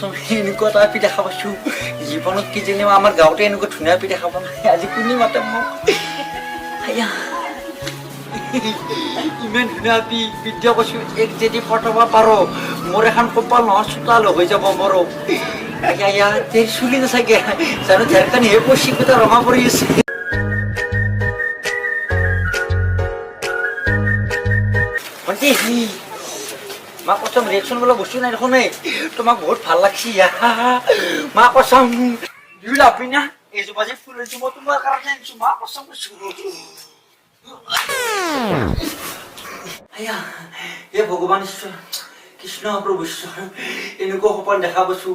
কচম, এনেকুৱা এটা আপি দেখা পাইছো জীৱনত। কি যেনিবা আমাৰ গাঁৱতে এনেকুৱা ধুনীয়া আপি দেখা পোৱা নাই। আজি কোনে মাতে মোক? আয়া, ইমান ধুনীয়া আপি, বিদ্যা কৈছো, এক যদি পটাব পাৰো, মোৰ এখন কপাল নহয়, চোতাল হৈ যাব মোৰো। আয়া, তেৰ চুলি নাচাগে জানো, ঢেৰকানিহে পচি গোটা ৰঙা পৰি আছে। ভণ্টি, মা কচম, ৰিয়েকশ্যন বোলা বস্তু নাই দেখোন। এই তোমাক বহুত ভাল লাগছি। মা কচম, দুই লাভি না, এইজোপা যে ফুল আনিছো, মই তোমাৰ কাৰণে আনিছো, মা কচম কৈছো। আয়া, হে ভগৱান ঈশ্বৰ কৃষ্ণ প্ৰভু ঈশ্বৰ, এনেকুৱা সপোন দেখা পাইছো,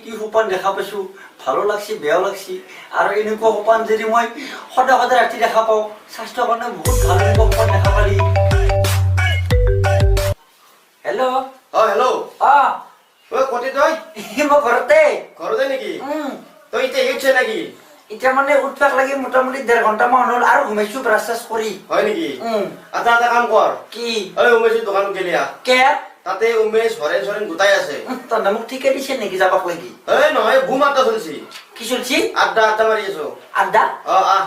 কি সপোন দেখা পাইছো! ভালো লাগছি, বেয়াও লাগছি। আৰু এনেকুৱা সপোন যদি মই সদায় সদায় ৰাতি দেখা পাওঁ, স্বাস্থ্যৰ কাৰণে বহুত ভাল। এনেকুৱা সপোন দেখা পালি। হেল্ল'। অ, হেল্ল'। অ। ঐ, কতে তই? মই ঘৰতে। ঘৰতে নেকি? উম। তই এতিয়া উঠছে নেকি? এতিয়া মানে উঠবাক লাগি মোটামুটি 1.5 ঘণ্টামান হ'ল আৰু ঘুমাইছো ব্ৰাছ চাছ কৰি। হয় নেকি? উম। আচ্ছা, এটা কাম কৰ। কি? ঐ, উমেশৰ দোকানত গেলি আহ। কে? তাতে উমেশ, হৰেণ চৰেণ গোটাই আছে। তহঁতে মোক ঠিকে দিছে নেকি যাবাক লাগি? এই নহয়, বুম আড্ডা চলছি। কি চলছি? আড্ডা, আড্ডা মাৰি আছো। আড্ডা? অ, আহ।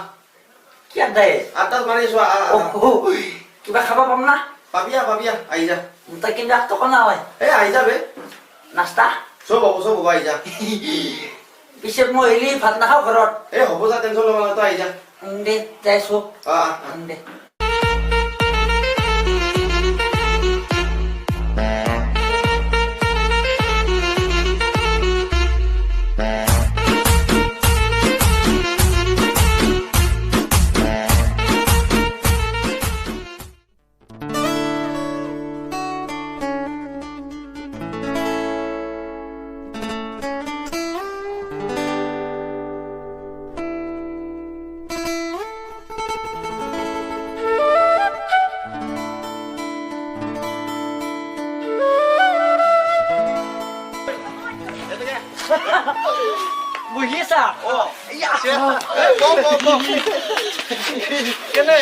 কি আড্ডা হে? আড্ডা মাৰি আছো, আহ, আহ, আহ। অ, কিবা খাব পাম না? পাবি আহ, পাবি আহ, আহি যা। তই কিন্তু 1 টকা নহয়। এই আহি যা বে। নাস্তা? চব হ'ব, চব হ'ব, আহি যা। পিছে মই হেৰি ভাত নাখাওঁ ঘৰত। এই হ'ব যা, টেনচন ল'ব নালাগে, তই আহি যা। দে, যাইছো। অ, আহ, আহ। দে। বহি আছা? অ। এই, বহ, বহ, বহ। কেনে?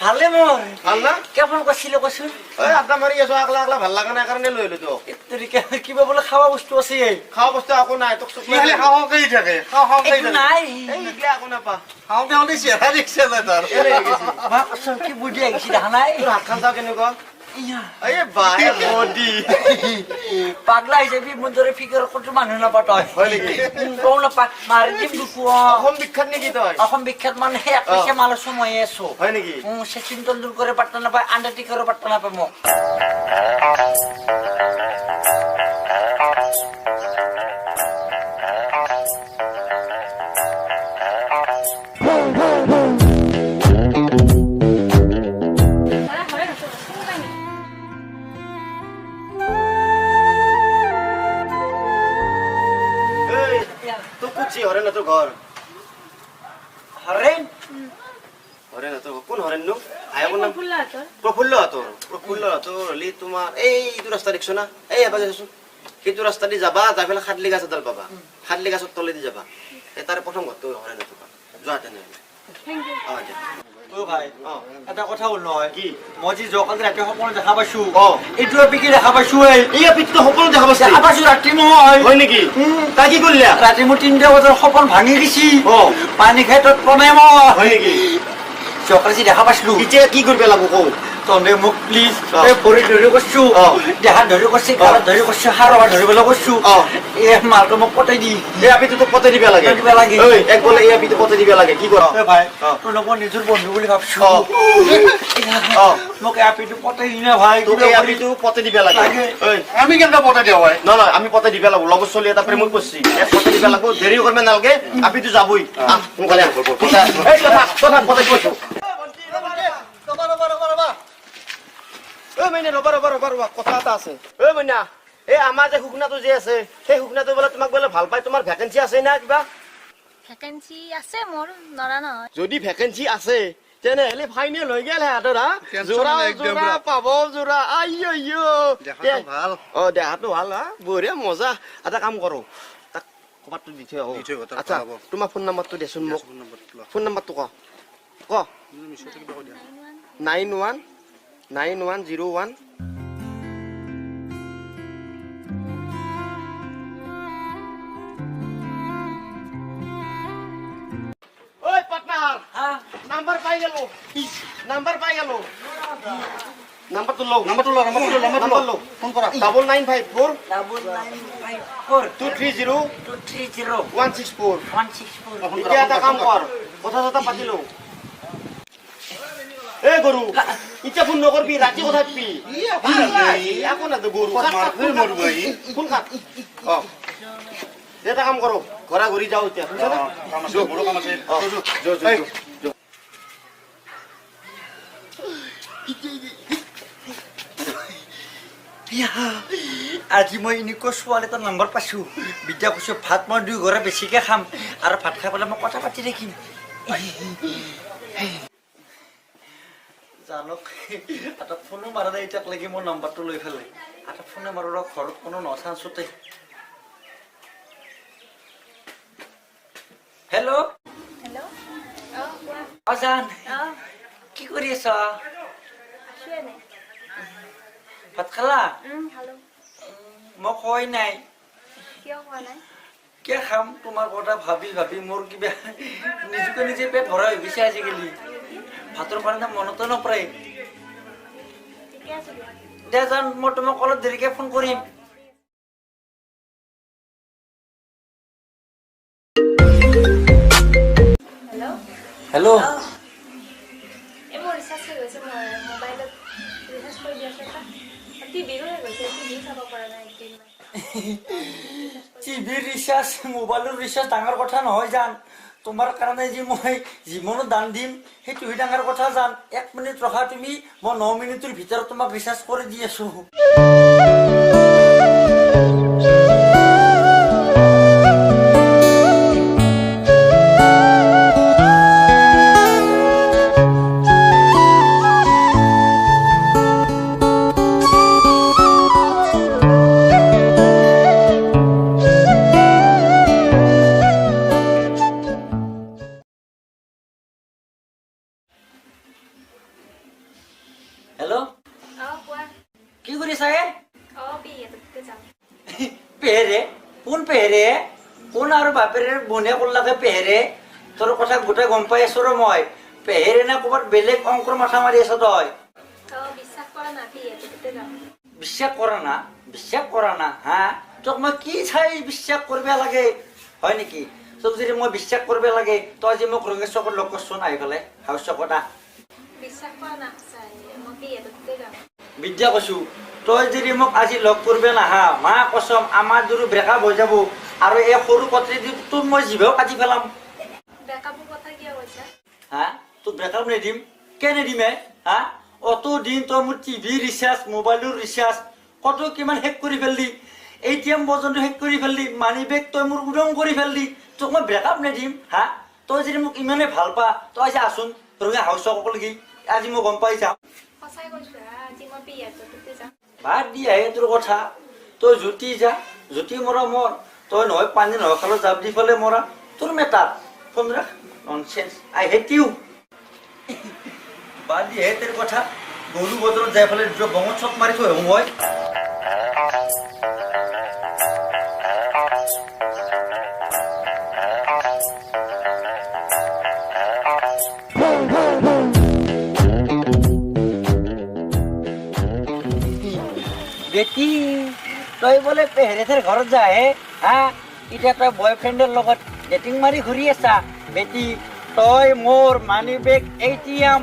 ভালে মোৰ। ভাল না? কিয় ফোন কৰিছিলো কচোন? এই আড্ডা মাৰি আছো, আকলা আকলা ভাল লগা নাই কাৰণে লৈ আহিলো তোক। কিবা বোলে খাৱা বস্তু আছে? খোৱা বস্তু একো নাই, তোক চুক কি খালি খাওঁ খাওঁকেই থাকে, খাওঁ খাওঁকেই একো থাকে। নাই। এই এইগিলা একো নাপা। খাওঁতে খাওঁতে চেহেৰা দেখিছে না তাৰ। কেনে হৈ গৈছে? মা কচম, কি বুদ্ধি আহিছে দেখা নাই? তোৰ হাতখন চাওঁ কেনেকুৱা। ইয়া। এই বাই বডি। পাগলা হৈ যাবি, মোৰ দৰে ফিগাৰ ক'তো মানুহ নাপা তই। হয় নেকি? কওঁ নাপা, মাৰি দিম দুকু। অসম বিখ্যাত নেকি তই? অসম বিখ্যাত মানে সেই এক পইচা মাল আছো, ময়ে আছো। হয় নেকি? শচীন তেণ্ডুলকাৰে পাত্তা নাপায়, আণ্ডাৰটেকাৰো পাত্তা নাপায় মোক। দাদা, হৰেণ আছে চিনি পাই নেকি? এই তোক কুটছি, হৰেণ তোৰ ঘৰ? হৰেণ? হৰেণ তোৰ কোন হৰেণ নো? ভাইকৰ নাম? প্ৰফুল্লহঁতৰ। প্ৰফুল্ল তোৰ, প্ৰফুল্ল তোৰ হ'লি তোমাৰ এই এইটো ৰাস্তা দেখিছ না, এই এবাৰ দেখিছো, সেইটো ৰাস্তা দি যাবা, যাই পেলাই খাদলি গাছ এডাল পাবা, খাদলি গাছৰ তলেদি যাবা, এই তাৰে প্ৰথম ঘৰটো হৰেণ তোৰ। যোৱা তেনেহ'লে। Thank U. অ, দে। অ ভাই। অ। এটা কথা হ'ল নহয়। কি? মই যি যোৱাকালি ৰাতি সপোন দেখা পাইছো, এইটো আপি কি দেখা পাইছো এই। এই পিঠটো সকলো দেখা পাইছে? দেখা পাইছো ৰাতি মই। হয় নেকি? তাই কি কৰিলা? ৰাতি মোৰ 3টা বজাৰ সপোন ভাঙি গৈছি। পানী খাই তত পোৱা নাই মই। হয় নেকি? যোৱাকালি যি দেখা পাইছিলো। এতিয়া কি কৰিব লাগিব কওঁ? তহঁতে মোক প্লিজ, অ। এই ভৰি ধৰি কৈছো, দেহাত ধৰি কৈছো, গালত ধৰি কৈছো, সাৰৰ ধৰিবলৈ কৈছো, এই মালটো মোক পতাই দি। এই আপিটো তোক পতাই দিবা লাগে? পতাই দিবা লাগে। ঐ, এক বলে এই আপিটো পতাই দিবা লাগে, কি কৰ? এ ভাই, অ। তোক মই নিজৰ বন্ধু বুলি ভাবছো। অ। অ। মোক এই আপিটো পতাই দি না ভাই। তোক এই আপিটো পতাই দিবা লাগে? লাগে। ঐ। আমি কেনেকে পতাই দিওঁ ভাই? নহয় নহয়, আমি পতাই দিবা লাগিব, লগৰ ছোৱালী এটা প্ৰেমত পৰছি, এক পতাই দিবা লাগিব, দেৰি কৰিব নালাগে, আপিটো যাবই। আহ, সোনকালে আহ। এই তই থাক, তই থাক, পতাই দিবছো। ৰবা, ৰবা, ৰবা, ৰবা। ঐ মাইনা, ৰবা, ৰবা, ৰবা, ৰবা, কথা এটা আছে। ঐ মাইনা, এই আমাৰ যে শুকনাটো যে আছে, সেই শুকনাটো বোলে তোমাক বোলে ভাল পায়, তোমাৰ ভেকেঞ্চি আছে না কিবা? ভেকেঞ্চি আছে মোৰ, নৰা নহয়। যদি ভেকেঞ্চি আছে তেনেহ'লে ফাইনেল হৈ গ'ল সিহঁতৰ, হা। টেনচন যোৰা নাই একদম যোৰা পুৰা। পাব যোৰা, আই। দেখাটো ভাল। অ, দেহাটো ভাল, হা, বঢ়িয়া মজা। এটা কাম কৰোঁ, তাক ক'ৰবাতটো দি থৈ আহোঁ। দি থৈ আহোঁ, তাৰ আচ্ছা। ভাল হ'ব। তোমাৰ ফোন নাম্বাৰটো দেচোন মোক। ফোন নম্বৰটো লোৱা। ফোন নাম্বাৰটো ক, ক। মিছতে কিবা কৈ দিয়া। 91। 91 91 01। গেলো, নাম্বাৰ পাই গেলো। নাম্বাৰটো লওঁ। নাম্বাৰটো ল, নাম্বাৰটো ল, নাম্বাৰটো নাম্বাৰ ল। লওঁ। ফোন কৰা। 9954। 9954। 230। 230। 164। 164। ফোন কৰা, এতিয়া এটা ফোন কাম কৰা। কৰ, কথা চথা পাতি লওঁ। এ গৰু, এতিয়া ফোন নকৰবি, ৰাতি কথা পাতিবি। একো নাদো গৰু। ক'ত কাট, মাৰ কাট, ফেৰ ফোন কাট। মৰিব ই। Phone cut. অ, এটা কাম কৰো, ঘৰা ঘূৰি যাওঁ এতিয়া, শুনিছানে? অ, কাম আছে, মোৰো কাম আছে। অ, যো, যো, যো, এই। যো, যো। আজি মই এনেকুৱা ছোৱালী এটা নম্বৰ পাইছোঁ। বিদ্যা কৈছোঁ, ভাত মই দুই ঘৰে বেছিকৈ খাম আৰু ভাত খাই পেলাই মই কথা পাতি থাকিম। জানক এটা ফোনো মাৰা নাই এতিয়াক লাগি মোৰ নম্বৰটো লৈ পেলাই। এটা ফোনে মাৰো ৰ, ঘৰত কোনো নচান্সতে। হেল্ল'। হেল্ল', অঁ কোৱা। অ জান। অঁ। কি কৰি আছ? আছোঁ এনে। ভাত খালা? খালোঁ। মই খোৱাই নাই। কিয় খোৱা নাই? কিয় খাম, তোমাৰ কথা ভাবি ভাবি মোৰ কিবা নিজকে নিজে পেট ভৰা হৈ গৈছে আজিকালি। ভাতৰ কাৰণে মনতো নপৰে। ঠিকে আছে দিয়া। দে যাম, মই তোমাক অলপ দেৰিকে ফোন কৰিম। হেল্ল'। হেল্ল'। অঁ, এই মোৰ ৰিচাৰ্জ শেষ হৈছে, মই মোবাইলত ৰিচাৰ্জ কৰি দি আছোঁ এটা। টিভিৰো শেষ হৈছে, টিভিও চাব পৰা নাই একদিনমান। টিভিৰ ৰিচাৰ্জ, মোবাইলৰ ৰিচাৰ্জ ডাঙৰ কথা নহয় জান। তোমাৰ কাৰণে যে মই জীৱনো দান দিম, সেইটোহে ডাঙৰ কথা জান। এক মিনিট ৰখা তুমি, মই 9 মিনিটৰ ভিতৰত তোমাক ৰিচাৰ্জ কৰি দি আছো। হেল্ল'। অঁ কোৱা। কি কৰিছা হে? অঁ, পেহীহঁততে যাম। পেহেৰে? কোন পেহেৰে? কোন আৰু বাপেৰে বনিয়া কৰলাকে পেহেৰে? তোৰ কথা গোটেই গম পাই আছো ৰ মই। পেহেৰে নে ক'ৰবাত বেলেগ অংকৰ মাথা মাৰি আছ তই? অঁ, বিশ্বাস কৰা না, পেহীহঁততে যাম। বিশ্বাস কৰা না, বিশ্বাস কৰা না। হা, তোক মই কি চাই বিশ্বাস কৰিব লাগে? হয় নেকি? তোক যদি মই বিশ্বাস কৰিব লাগে, তই আজি মোক ৰঙেশ চকত লগ কৰচোন, আহি পেলাই হাউচ চকত আহ। বিশ্বাস কৰা না, সঁচাই মই পেহীহঁততে যাম। বিদ্যা কৈছো, তই যদি মোক আজি লগ কৰিব নাহা, মা কচম, আমাৰ দুৰো ব্ৰেকআপ হৈ যাব আৰু এই সৰু কটৰীটোত মই জিভাও কাটি পেলাম। ব্ৰেকআপৰ কথা কিয় কৈছা? হা, তোক ব্ৰেকআপ নিদিম? কিয় নিদিম হে? হা, অত দিন তই মোৰ টিভি ৰিচাৰ্জ, মোবাইলৰ ৰিচাৰ্জ কত কিমান শেষ কৰি পেললি, এ টি এম পৰ্যন্ত শেষ কৰি পেললি, মানি বেগ তই মোৰ উদং কৰি পেললি, তোক মই ব্ৰেকআপ নিদিম? হা, তই যদি মোক ইমানেই ভাল পা, তই আজি আছোন ৰঙা হাউচ চকলৈকে, আজি মই গম পাই যাম। সঁচাই কৈছো হা, আজি মই পেহীহঁততে যাম। বাদ দি আহে তোৰ কথা। তই জুতি যা, জুতি মৰা মৰ। তই নহয় পানী নহয় খালত জাপ দি পেলাই মৰা, তোৰ মেটাৰ। ফোন ৰাখ। Nonsense, I hate you. বাদ দি হে তোৰ কথা। গৰু বজাৰত যাই পেলাই দুটা বঙত চক মাৰি থৈ আহোঁ মই। বেটি, তই বোলে পেহেৰেথেৰ ঘৰত যা হে? হা, এতিয়া তই বয়ফ্ৰেণ্ডৰ লগত ডেটিং মাৰি ঘূৰি আছা। বেটি, তই মোৰ মানি বেগ, এ টি এম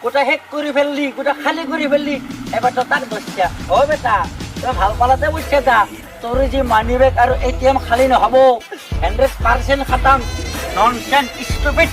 গোটেই শেষ কৰি ফেললি, গোটেই খালী কৰি ফেললি। এবাৰ তই তাক দছিয়া। অ বেটা, তই ভাল পালাতে বুজিছা যা। তোৰ যি মানি বেগ আৰু এ টি এম খালী নহ'ব, 100% খাটাং। Nonsense, stupid.